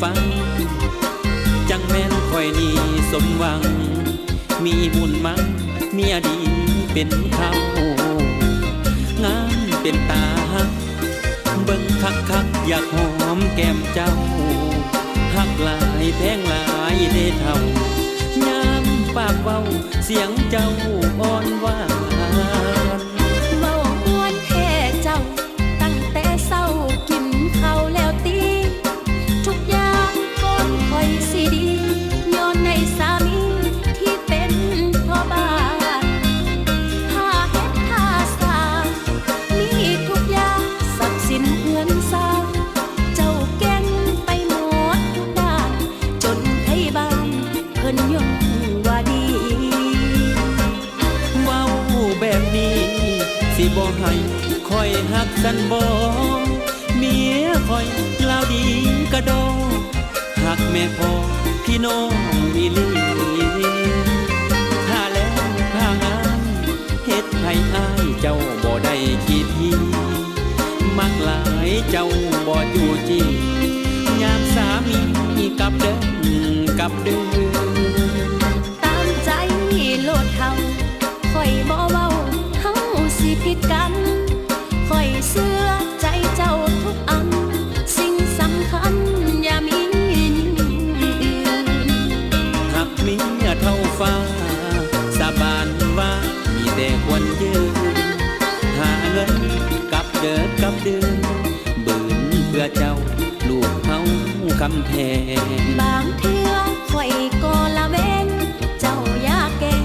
ຟັງ ຈັ່ງແມ່ນຂ້ອຍນີ້ສົມຫວັງ ມີບຸນມາ ເມຍດີເປັນເຂົາ ງາມເປັນຕາຮັກ ເບິ່ງຄັກໆ ຢາກຫອມແກ້ມເຈົ້າ ຮັກຫຼາຍແພງຫຼາຍເດ້ເຖົ້າ ຍາມປາກເວົ້າ ສຽງເຈົ້າອ່ອນຫວານ ເວົ້າມ່ວນແທ້ເຈົ້າ ຕັ້ງແຕ່ເຊົ້າກິນເຂົ້າແລ້ວຕິ ທຸກຢ່າງກ່ອນຂ້ອຍຊິດີ ຍ້ອນໃນສາມີທີ່ເປັນພໍ່ບ້ານ ຖ້າເຮັດທ່າສ້າງ ມີທຸກຢ່າງ ຊັບສິນເຮືອນຊານ ເຈົ້າແກ່ງໄປໝົດທຸກດ້ານ ຈົນໄທບ້ານເພິ່ນຍ້ອງວ່າດີ ເວົ້າແບບນີ້ ຊິບໍ່ໃຫ້ຂ້ອຍຮັກຊັ້ນບໍ່? ເມຍຂ້ອຍລາວດີກະດໍ ຮັກແມ່ພໍ່ພີ່ນ້ອງອີ່ຫຼີ ຖ້າແລ້ງຖ້າງານ ເຮັດໃຫ້ອ້າຍເຈົ້າບໍ່ໄດ້ຂີ້ຖີ່ ມັກຫຼາຍເຈົ້າບໍ່ຈູ້ຈີ້ ຍາມສາມີກັບເດີກັບເດີ ຕາມໃຈໂລດເຮົາ ຂ້ອຍບໍ່ເວົ້າເຮົາຊິຜິດກັນ ຂ້ອຍເຊື່ອໃຈເຈົ້າທຸກອັນ ສິ່ງສຳຄັນຢ່າມີຍິ່ງອື່ນ ຮັກເມຍເທົ່າຟ້າ ສາບານວ່າມີແຕ່ຄວນຢືນ ຫາເງິນກັບເດີກັບເດີ ບືນເພື່ອເຈົ້າລູກເຮົາຄຳແພງ ບາງເທື່ອຂ້ອຍກໍລະແວງ ເຈົ້າຢ່າແກ້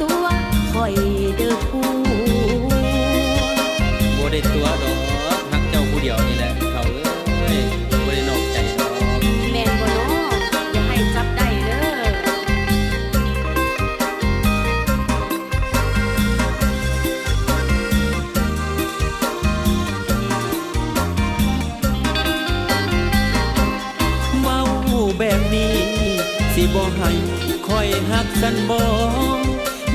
ຕົວະຂ້ອຍເດີຜູ້ ບໍ່ໄດ້ຕົວະດອກ ຮັກເຈົ້າຜູ້ດຽວນີ້ແຫຼະເຖົ້າເອີຍ ບໍ່ໄດ້ນອກໃຈດອກ ແມ່ນບໍ່ນໍ? ຢ່າໃຫ້ຈັບໄດ້ເດີ ເວົ້າແບບນີ້ ຊິບໍ່ໃຫ້ຂ້ອຍຮັກຊັ້ນບໍ່?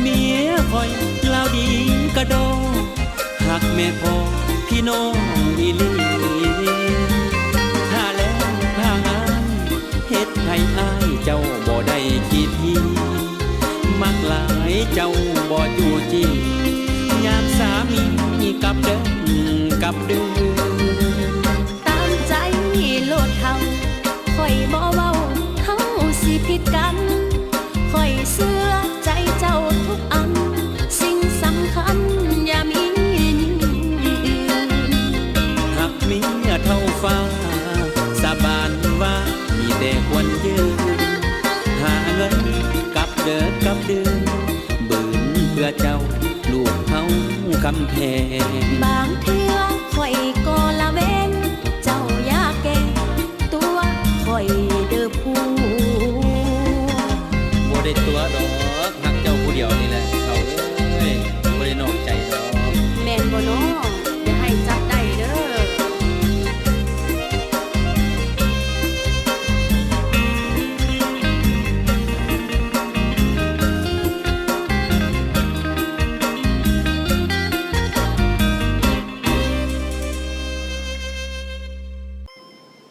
ເມຍຂ້ອຍລາວດີກະດໍ ຮັກແມ່ພໍ່ພີ່ນ້ອງອີ່ຫຼີ ຖ້າແລ້ງຖ້າງານ ເຮັດໃຫ້ອ້າຍເຈົ້າບໍ່ໄດ້ຂີ້ຖີ່ ມັກຫຼາຍເຈົ້າບໍ່ຈູ້ຈີ້ ຍາມສາມີກັບເດີກັບເດີ ຕາມໃຈໂລດເຮົາ ຂ້ອຍບໍ່ເວົ້າເຮົາຊິຜິດກັນ ຂ້ອຍເຊື່ອໃຈເຈົ້າທຸກອັນ ສິ່ງສຳຄັນຢ່າມີຍິ່ງອື່ນ ຮັກເມຍເທົ່າຟ້າ ສາບານວ່າມີແຕ່ຄວນຢືນ ຫາເງິນກັບເດີກັບເດີ ບືນເພື່ອເຈົ້າລູກເຮົາຄຳແພງ ບາງເທື່ອຂ້ອຍກໍລະແວງ ເຈົ້າຢ່າແກ້ຕົວະຂ້ອຍເດີຜູ້ ບໍ່ໄດ້ຕົວະດອກ ຮັກເຈົ້າຜູ້ດຽວນີ້ແຫຼະເຖົ້າເອີຍ ບໍ່ໄດ້ນອກໃຈດອກ ແມ່ນບໍ່ນໍ? ຢ່າໃຫ້ຈັບໄດ້ເດີ.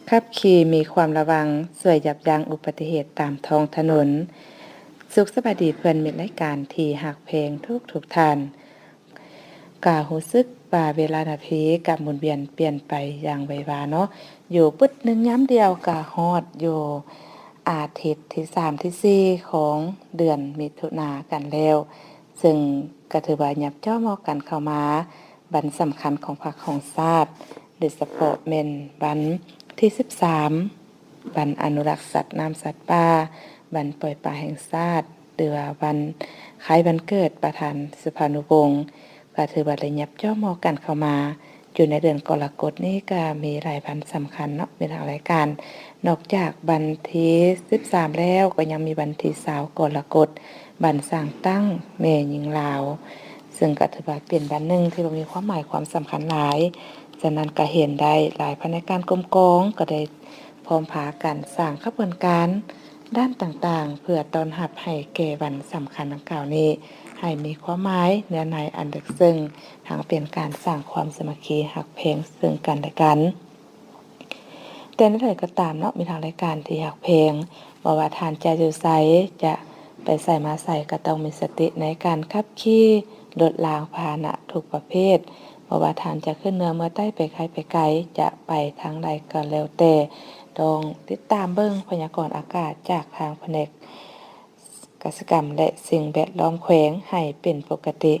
ຂັບຂີ່ມີຄວາມລະວັງ ຊ່ວຍຢັບຢັ້ງອຸບັດຕິເຫດຕາມທ້ອງຖະໜົນ. ສຸກສະບາຍດີເພື່ອນມິດລາຍການທີ່ຮັກແພງທຸກໆທ່ານ. ກະຮູ້ສຶກວ່າເວລານາທີກະໝູນວຽນປ່ຽນໄປຢ່າງໄວວາເນາະ, ຢູ່ປຶດໜຶ່ງຍາມດຽວກະຮອດຢູ່ອາທິດທີສາມ ທີສີ່ຂອງເດືອນມິຖຸນາກັນແລ້ວ, ເຊິ່ງກະຖືວ່າຫຍັບຈໍ້ມອກກັນເຂົ້າມາ ວັນສຳຄັນຂອງພັກຂອງຊາດ, ໂດຍສະເພາະແມ່ນວັນທີສິບສາມ ວັນອະນຸລັກສັດນ້ຳສັດປ່າ, ວັນປ່ອຍປາແຫ່ງຊາດ ຫຼືວ່າວັນຄ້າຍວັນເກີດປະທານສຸພານຸວົງ, ກໍຖືວ່າໄດ້ຫຍັບຈໍ້ມອກກັນເຂົ້າມາ. ຢູ່ໃນເດືອນກໍລະກົດນີ້ກໍມີຫຼາຍວັນສຳຄັນເນາະ ມີຫຼາຍລາຍການ. ນອກຈາກວັນທີສິບສາມແລ້ວ ກໍຍັງມີວັນທີຊາວກໍລະກົດ ວັນສ້າງຕັ້ງແມ່ຍິງລາວ, ເຊິ່ງກໍຖືວ່າເປັນວັນໜຶ່ງທີ່ວ່າມີຄວາມໝາຍຄວາມສຳຄັນຫຼາຍ. ສະນັ້ນກໍເຫັນໄດ້ຫຼາຍພະແນກການກົມກອງກໍໄດ້ ພ້ອມພາກັນສ້າງຂະບວນການດ້ານຕ່າງໆ ເພື່ອຕ້ອນຮັບໃຫ້ແກ່ວັນສຳຄັນດັ່ງກ່າວນີ້ ໃຫ້ມີຄວາມໝາຍເນື້ອໃນອັນເລິກເຊິ່ງ, ທັງເປັນການສ້າງຄວາມສາມັກຄີຮັກແພງເຊິ່ງກັນແລະກັນ. ແຕ່ແນວໃດກໍຕາມເນາະ ມິດຮັກລາຍການທີ່ຮັກແພງ, ບໍ່ວ່າທ່ານຈະຢູ່ໃສ, ຈະໄປໃສມາໃສ, ກໍຕ້ອງມີສະຕິໃນການຂັບຂີ່ລົດລາງພາຫະນະທຸກປະເພດ, ບໍ່ວ່າທ່ານຈະຂຶ້ນເໜືອເມືອໃຕ້, ໄປໃກ້ໄປໄກ, ຈະໄປທາງໃດກໍແລ້ວແຕ່, ຕ້ອງຕິດຕາມເບິ່ງພະຍາກອນອາກາດຈາກທາງພະແນກ ກະສິກຳ ແລະ ສິ່ງແວດລ້ອມແຂວງໃຫ້ເປັນປົກກະຕິ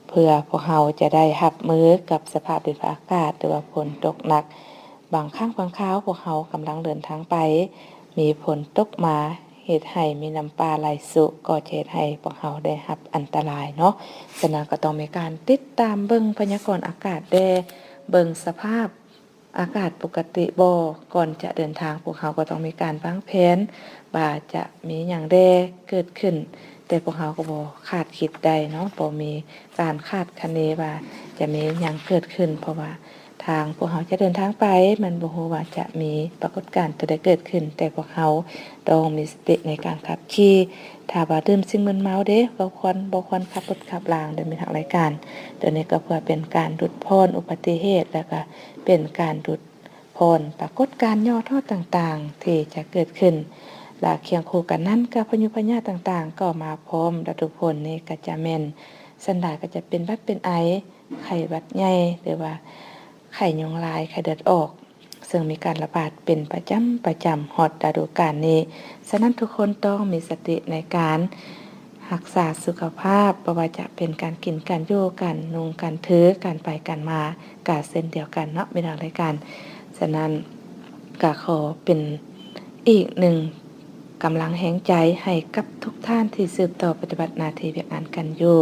ເພື່ອພວກເຮົາຈະໄດ້ຮັບມືກັບສະພາບດິນຟ້າອາກາດ ຫຼືວ່າຝົນຕົກໜັກ. ບາງຄັ້ງບາງຄາວພວກເຮົາກຳລັງເດີນທາງໄປ ມີຝົນຕົກມາເຮັດໃຫ້ມີນ້ຳປ່າໄຫຼຊຸ ກໍຈະເຮັດໃຫ້ພວກເຮົາໄດ້ຮັບອັນຕະລາຍເນາະ. ສະນັ້ນກໍຕ້ອງມີການຕິດຕາມເບິ່ງພະຍາກອນອາກາດແດ່ ເບິ່ງສະພາບ ອາກາດປົກກະຕິບໍ່? ກ່ອນຈະເດີນທາງ ພວກເຮົາກໍຕ້ອງມີການວາງແຜນວ່າຈະມີຫຍັງແດ່ເກີດຂຶ້ນ, ແຕ່ພວກເຮົາກໍບໍ່ຄາດຄິດໄດ້ເນາະ, ບໍ່ມີການຄາດຄະເນວ່າຈະມີຫຍັງເກີດຂຶ້ນ, ເພາະວ່າທາງພວກເຮົາຈະເດີນທາງໄປ ມັນບໍ່ຮູ້ວ່າຈະມີປາກົດການຕົວໃດເກີດຂຶ້ນ, ແຕ່ພວກເຮົາຕ້ອງມີສະຕິໃນການຂັບຂີ່. ຖ້າວ່າດື່ມສິ່ງມຶນເມົາເດ້ ບໍ່ຄວນ ບໍ່ຄວນຂັບລົດຂັບລາງເດ້ ມິດຮັກລາຍການ. ໂຕນີ້ກໍເພື່ອເປັນການຫຼຸດຜ່ອນອຸບັດຕິເຫດ ແລະ ກໍ ເປັນການຫຼຸດຜ່ອນປາກົດການຫຍໍ້ທໍ້ຕ່າງໆທີ່ຈະເກີດຂຶ້ນ ແລະ ຄຽງຄູ່ກັນນັ້ນກັບພາຍຸພະຍາດຕ່າງໆກໍມາພ້ອມ. ລະດູຝົນນີ້ກໍຈະແມ່ນ ສ່ວນຫຼາຍກໍຈະເປັນຫວັດເປັນໄອ, ໄຂ້ຫວັດໃຫຍ່ ຫຼືວ່າໄຂ້ຍຸງລາຍ, ໄຂ້ເລືອດອອກ ເຊິ່ງມີການລະບາດເປັນປະຈຳ, ປະຈຳຮອດລະດູການນີ້. ສະນັ້ນທຸກຄົນຕ້ອງມີສະຕິໃນການ ຮັກສາສຸຂະພາບ, ບໍ່ວ່າຈະເປັນການກິນ, ການຢູ່, ການນຸ່ງ, ການຖື, ການໄປການມາ ກະເຊັ່ນດຽວກັນເນາະ ມີຫຼາຍລາຍການ. ສະນັ້ນກະຂໍເປັນອີກໜຶ່ງກຳລັງແຮງໃຈໃຫ້ກັບທຸກທ່ານທີ່ສືບຕໍ່ປະຕິບັດໜ້າທີ່ວຽກງານກັນຢູ່,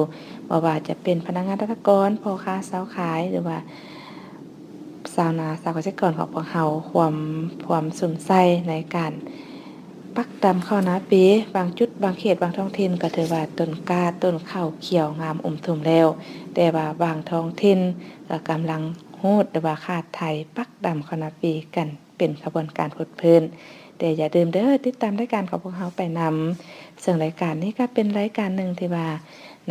ບໍ່ວ່າຈະເປັນພະນັກງານລັດຖະກອນ, ພໍ່ຄ້າຊາວຂາຍ ຫຼືວ່າ ຊາວນາຊາວກະສິກອນຂອງພວກເຮົາ ຄວາມ ຄວາມສຸມໃສ່ໃນການປັກດຳເຂົ້ານາປີ. ບາງຈຸດ ບາງເຂດ ບາງທ້ອງຖິ່ນກໍຖືວ່າຕົ້ນກ້າ ຕົ້ນເຂົ້າຂຽວງາມອຸມທຸ່ມແລ້ວ, ແຕ່ວ່າບາງທ້ອງຖິ່ນກໍກຳລັງຮູດ ຫຼືວ່າຄາດໄຖປັກດຳເຂົ້ານາປີກັນເປັນຂະບວນການຟົດຟື້ນ. ແຕ່ຢ່າລືມເດີ ຕິດຕາມລາຍການຂອງພວກເຮົາໄປນຳ, ເຊິ່ງລາຍການນີ້ກໍເປັນລາຍການໜຶ່ງທີ່ວ່າ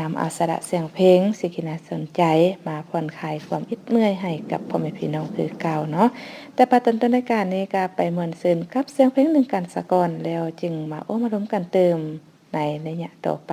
ນຳເອົາສາລະສຽງເພງ ສິ່ງທີ່ໜ້າສົນໃຈ ມາຜ່ອນຄາຍຄວາມອິດເມື່ອຍໃຫ້ກັບພໍ່ແມ່ພີ່ນ້ອງຄືເກົ່າເນາະ. ແຕ່ປະຕົ້ນຕົ້ນລາຍການນີ້ກໍໄປມ່ວນຊື່ນກັບສຽງເພງໜຶ່ງກັນສາກ່ອນ, ແລ້ວຈຶ່ງມາໂອ້ມາລົມກັນຕື່ມໃນໄລຍະຕໍ່ໄປ.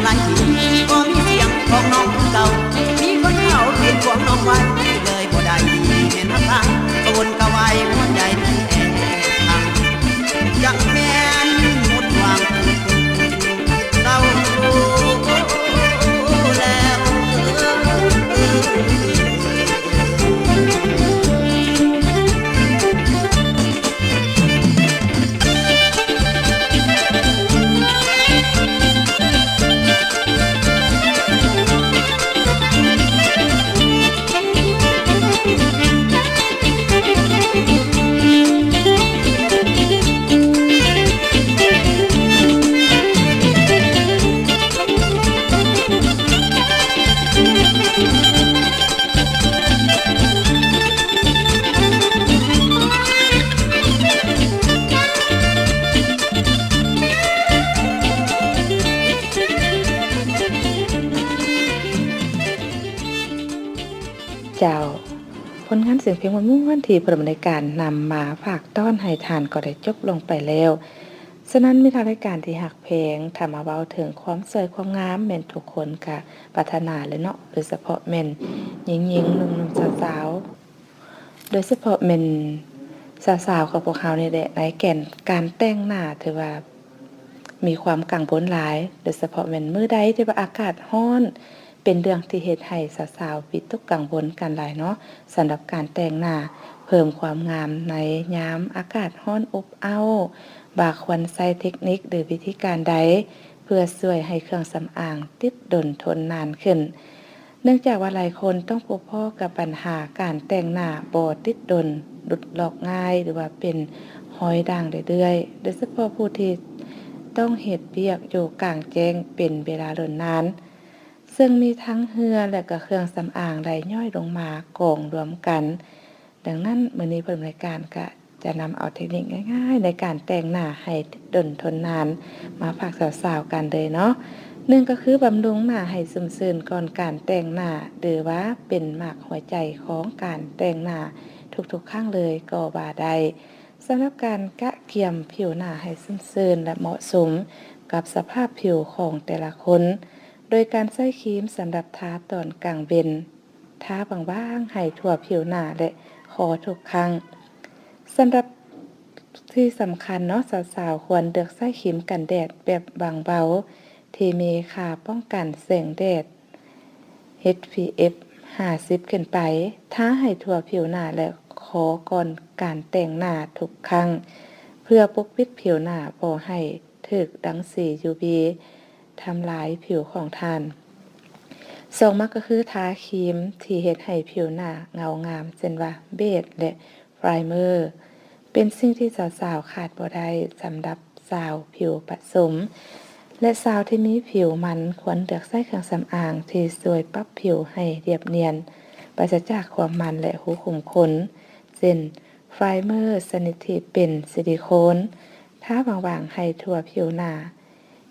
ຫຼາຍປີບໍ່ມີສຽງຂອງນ້ອງຄືເກົ່າ ມີຄົນເອົາເປັນຂອງນ້ອງໄວ້ເລີຍບໍ່ໄດ້ແມ່ນຮັກສາ ກະວົນກະວາຍຫົວໃຈແອບພັງ ຈັກແມ່ນໝົດຫວັງເສົ້າໂສກແລ້ວ. ເຈົ້າ, ຜົນງານສຽງເພງມ່ວນໆ ທີ່ຜູ້ດຳເນີນການນຳມາຝາກຕ້ອນໃຫ້ທ່ານກໍໄດ້ຈົບລົງໄປແລ້ວ. ສະນັ້ນ ມິດຮັກລາຍການທີ່ຮັກແພງ, ຖ້າມາເວົ້າເຖິງຄວາມສວຍຄວາມງາມ ແມ່ນທຸກຄົນກະປາດຖະໜາແຫຼະເນາະ, ໂດຍສະເພາະແມ່ນຍິງໆ ໜຸ່ມໆ ສາວໆ ໂດຍສະເພາະແມ່ນສາວໆ ຂອງພວກເຮົານີ້ແຫຼະ ໃນແກ່ນການແຕ່ງໜ້າ ຖືວ່າມີຄວາມກັງວົນຫຼາຍ, ໂດຍສະເພາະແມ່ນມື້ໃດທີ່ວ່າອາກາດຮ້ອນ ເປັນເລື່ອງທີ່ເຮັດໃຫ້ສາວໆ ວິຕົກກັງວົນກັນຫຼາຍເນາະ. ສຳລັບການແຕ່ງໜ້າ ເພີ່ມຄວາມງາມໃນຍາມອາກາດຮ້ອນອົບເອົ້າ ວ່າຄວນໃຊ້ເຕັກນິກ ຫຼື ວິທີການໃດ ເພື່ອຊ່ວຍໃຫ້ເຄື່ອງສຳອາງຕິດດົນທົນນານຂຶ້ນ. ເນື່ອງຈາກວ່າຫຼາຍຄົນຕ້ອງພົບພໍ້ກັບບັນຫາການແຕ່ງໜ້າບໍ່ຕິດດົນ, ຫຼຸດລອກງ່າຍ ຫຼືວ່າເປັນຮອຍດ່າງເລື້ອຍໆ, ໂດຍສະເພາະຜູ້ທີ່ຕ້ອງເຮັດວຽກຢູ່ກາງແຈ້ງເປັນເວລາດົນນານ, ເຊິ່ງມີທັງເຫື່ອ ແລະ ກໍເຄື່ອງສຳອາງໄຫຼຍ້ອຍລົງມາກອງລວມກັນ. ດັ່ງນັ້ນ ມື້ນີ້ຜູ້ດຳເນີນການກະຈະນຳເອົາເຕັກນິກງ່າຍໆໃນການແຕ່ງໜ້າໃຫ້ຕິດດົນທົນນານ ມາຝາກສາວໆກັນເລີຍເນາະ. ໜຶ່ງກໍຄືບຳລຸງໜ້າໃຫ້ຊຸ່ມຊື່ນກ່ອນການແຕ່ງໜ້າ ຫຼືວ່າເປັນໝາກຫົວໃຈຂອງການແຕ່ງໜ້າທຸກໆຄັ້ງເລີຍກໍວ່າໄດ້. ສຳລັບການກະກຽມຜິວໜ້າໃຫ້ຊຸ່ມຊື່ນ ແລະ ເໝາະສົມກັບສະພາບຜິວຂອງແຕ່ລະຄົນ ໂດຍການໃຊ້ຄຣີມສຳລັບທາຕອນກາງເວັນ ທາບາງໆໃຫ້ທົ່ວຜິວໜ້າ ແລະ ຄໍທຸກຄັ້ງ. ສຳລັບທີ່ສຳຄັນເນາະ, ສາວໆຄວນເລືອກໃຊ້ຄຣີມກັນແດດແບບບາງເບົາ ທີ່ມີຄ່າປ້ອງກັນແສງແດດ ເອັສ ພີ ເອັຟ ຫ້າສິບຂຶ້ນໄປ, ທາໃຫ້ທົ່ວຜິວໜ້າ ແລະ ຄໍກ່ອນການແຕ່ງໜ້າທຸກຄັ້ງ ເພື່ອປົກປິດຜິວໜ້າບໍ່ໃຫ້ຖືກລັງສີ ຢູ ວີ ທຳລາຍຜິວຂອງທ່ານ. ສອງມາກໍຄືທາຄຣີມທີ່ເຮັດໃຫ້ຜິວໜ້າເງົາງາມ ເຊັ່ນວ່າເບສ ແລະ ໄພຣເມີ ເປັນສິ່ງທີ່ສາວໆຂາດບໍ່ໄດ້ສຳລັບສາວຜິວປະສົມ ແລະ ສາວທີ່ມີຜິວມັນຄວນເລືອກໃຊ້ເຄື່ອງສຳອາງທີ່ຊ່ວຍປັບຜິວໃຫ້ລຽບນຽນ ປາສະຈາກຄວາມມັນ ແລະ ຮູຂຸມຂົນ ເຊັ່ນ ໄພຣເມີຊະນິດທີ່ເປັນຊິລິໂຄນ ທາບາງໆໃຫ້ທົ່ວຜິວໜ້າ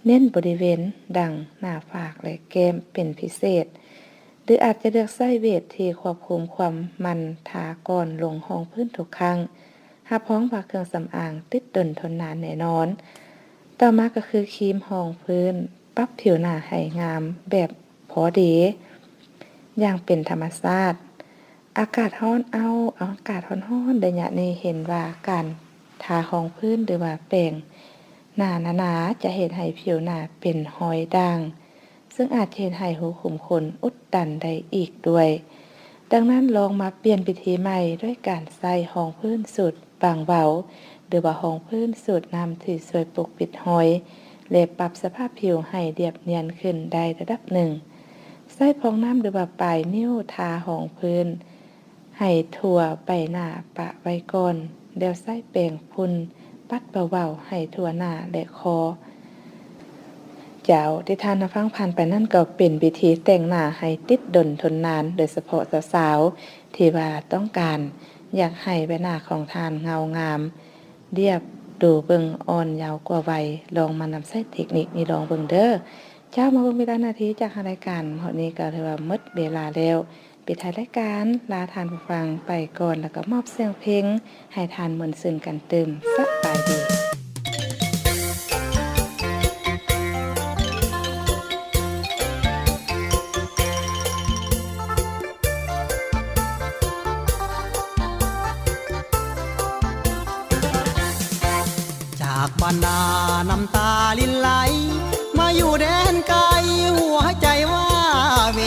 ເນັ້ນບໍລິເວນດັງ, ໜ້າຜາກ ແລະ ແກ້ມເປັນພິເສດ ຫຼື ອາດຈະເລືອກໃຊ້ເບສທີ່ຄວບຄຸມຄວາມມັນ ທາກ່ອນລົງຮອງພື້ນທຸກຄັ້ງ ຮັບຮອງວ່າເຄື່ອງສຳອາງຕິດດົນທົນນານແນ່ນອນ. ຕໍ່ມາກໍຄືຄຣີມຮອງພື້ນ ປັບຜິວໜ້າໃຫ້ງາມແບບພໍດີ ຢ່າງເປັນທຳມະຊາດ. ອາກາດຮ້ອນເອົ້າ, ອາກາດຮ້ອນໆໄລຍະນີ້ ເຫັນວ່າການທາຮອງພື້ນ ຫຼືວ່າແປງໜ້າໜາໆ ຈະເຮັດໃຫ້ຜິວໜ້າເປັນຮອຍດ່າງ, ເຊິ່ງອາດເຮັດໃຫ້ຮູຂຸມຂົນອຸດຕັນໄດ້ອີກດ້ວຍ. ດັ່ງນັ້ນ ລອງມາປ່ຽນວິທີໃໝ່ດ້ວຍການໃຊ້ຮອງພື້ນສູດບາງເບົາ ຫຼືວ່າຮອງພື້ນສູດນ້ຳທີ່ຊ່ວຍປົກປິດຮອຍ ແລະ ປັບສະພາບຜິວໃຫ້ລຽບນຽນຂຶ້ນໄດ້ລະດັບໜຶ່ງ. ໃຊ້ຟອງນ້ຳ ຫຼືວ່າປາຍນິ້ວທາຮອງພື້ນໃຫ້ທົ່ວໃບໜ້າປະໄວ້ກ່ອນ, ແລ້ວໃຊ້ແປງຝຸ່ນປັດເບົາໆໃຫ້ທົ່ວໜ້າ ແລະ ຄໍ. ເຈົ້າ, ທີ່ທ່ານໄດ້ຟັງຜ່ານໄປນັ້ນ ກໍເປັນວິທີແຕ່ງໜ້າໃຫ້ຕິດດົນທົນນານ, ໂດຍສະເພາະສາວໆ ທີ່ວ່າຕ້ອງການຢາກໃຫ້ໃບໜ້າຂອງທ່ານເງົາງາມ, ລຽບ, ດູເບິ່ງອ່ອນເຍົາກວ່າໄວ. ລອງມານຳໃຊ້ເຕັກນິກນີ້ລອງເບິ່ງເດີ້. ເຈົ້າ, ມາເບິ່ງເວລານາທີຈາກທາງລາຍການ. ຮອດນີ້ກໍຖືວ່າໝົດເວລາແລ້ວ. ປິດທ້າຍລາຍການ, ລາທ່ານຜູ້ຟັງໄປກ່ອນ ແລ້ວກໍມອບສຽງເພງໃຫ້ທ່ານມ່ວນຊື່ນກັນຕື່ມ. ສະບາຍດີ. จากบ้านนาน้ำตารินไหล มาอยู่แดนไกลหัวใจว้าเหว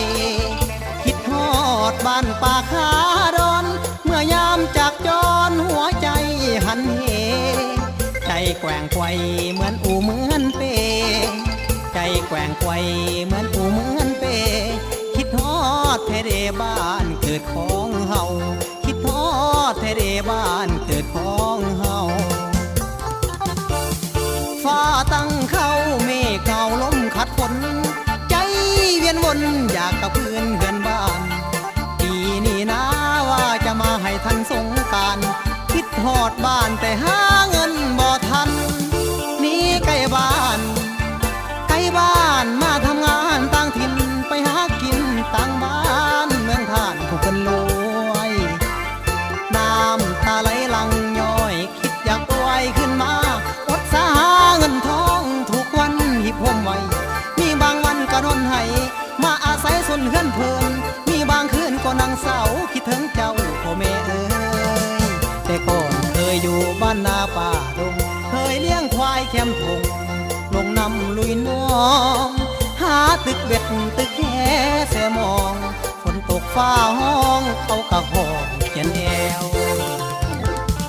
คิดฮอดบ้านป่าคาดอน เมื่อยามจากจรหัวใจหันเห ใจแกว่งไกวเหมือนอู่เหมือนเป ใจแกว่งไกวเหมือนอู่เหมือนเป คิดฮอดแท้เด้บ้านเกิดของเฮา คิดฮอดแท้เด้บ้านเกิดของเฮา ฟ้าตั้งเข้าเมฆเงาลมขัดฝน ใจเวียนวนอยากกลับคืนเฮือนบ้าน ปีนี้นาว่าจะมาให้ทันสงกรานต์ คิดฮอดบ้านแต่หาเงินบ่ทัน หนีไกลบ้าน ไกลบ้านมาทำงานต่างถิ่น ไปหากินต่างบ้านเมืองท่านผู้เพิ่นรวย น้ำตาไหลหลั่งย้อย คิดอยากอวยคืนมา อดสาหาเงินทองทุกวันหิบโหมไว้ มีบางวันก็นอนไห้ มาอาศัยซนเฮือนเพิ่น มีบางคืนก็นั่งเศร้า คิดถึงเจ้าพ่อแม่เอ๋ย แต่ก่อนเคยอยู่บ้านนาป่าดง เคยเลี้ยงควายแคมทง ลงน้ำลุยหนอง หาตึกเบ็ดตึกแหแสมอง ฝนตกฟ้าฮ้อง เอากะฮ้องเขียนแอว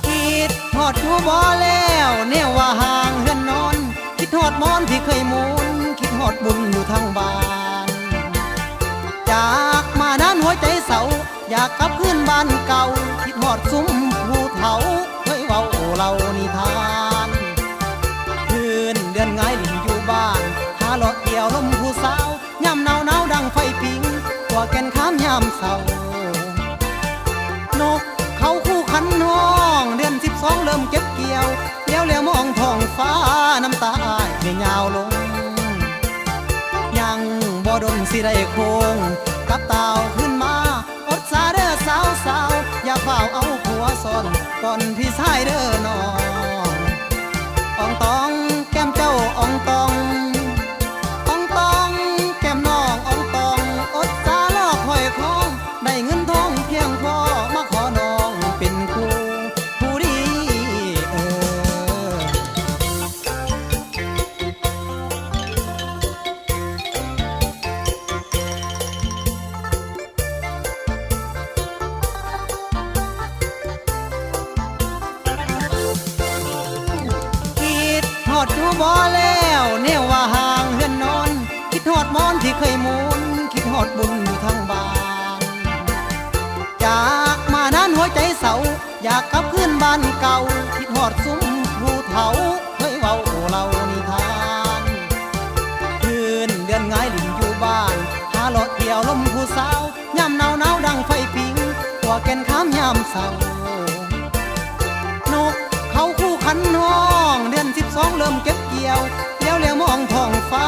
คิดฮอดอยู่บ่แล้ว แนวว่าห่างเฮือนนอน คิดฮอดหมอนที่เคยหมุน คิดฮอดบุญอยู่ทางบ้าน จากมานานหัวใจเศร้า อยากกลับคืนบ้านเก่า คิดฮอดซุมผู้เฒ่า เคยเว้าเล่านิทาน คืนเดือนหงายหลิ้นอยู่บ้าน หาเลาะเที่ยวลมผู้สาว ยามหนาวๆ ดังไฟผิง ทั่วแก่นคามยามเช้า นกเขาคู่ขันฮ้อง เดือนสิบสองเริ่มเก็บเกี่ยว แลวแลมองท้องฟ้า น้ำตาอ้ายได้ยาวลง ยังบ่ดนสิได้โค้ง กลับตาวคืนมา อดสาเด้อสาวๆ อย่าฟ้าวเอาผัวซ้อน ก่อนพี่ชายเด้อน้อง อ่องตองแก้มเจ้าอ่องตอง อ่องตองแก้มน้องอ่องตอง อดสาลอคอยคอง ได้เงินทองเพียงพอ มาขอน้องเป็นคู่ผู้ดีเอ่อ คิดฮอดอยู่บ่แล้ว แนวว่าห่างเฮือนนอน คิดฮอดหมอนที่เคยหมุน คิดฮอดบุญอยู่ทางบ้าน จากมานานหัวใจเศร้า อยากกลับคืนบ้านเก่า คิดฮอดซุมผู้เฒ่า เคยเว้าเล่านิทาน คืนเดือนหงายหลิ้นอยู่บ้าน หาเลาะเที่ยวลมผู้สาว ยามหนาวๆ ดังไฟผิง ทั่วแก่นคามยามเช้า นกเขาคู่ขันฮ้อง เดือนสิบสองเริ่มเก็บเกี่ยว แลวแลมองท้องฟ้า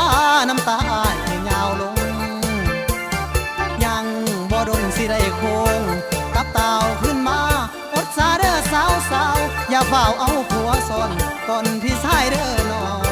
น้ำตาอ้ายได้ยาวลง ยังบ่ดนสิได้โค้ง กลับตาวคืนมา อดสาเด้อสาวๆ อย่าฟ้าวเอาผัวซ้อน ก่อนพี่ชายเด้อน้อง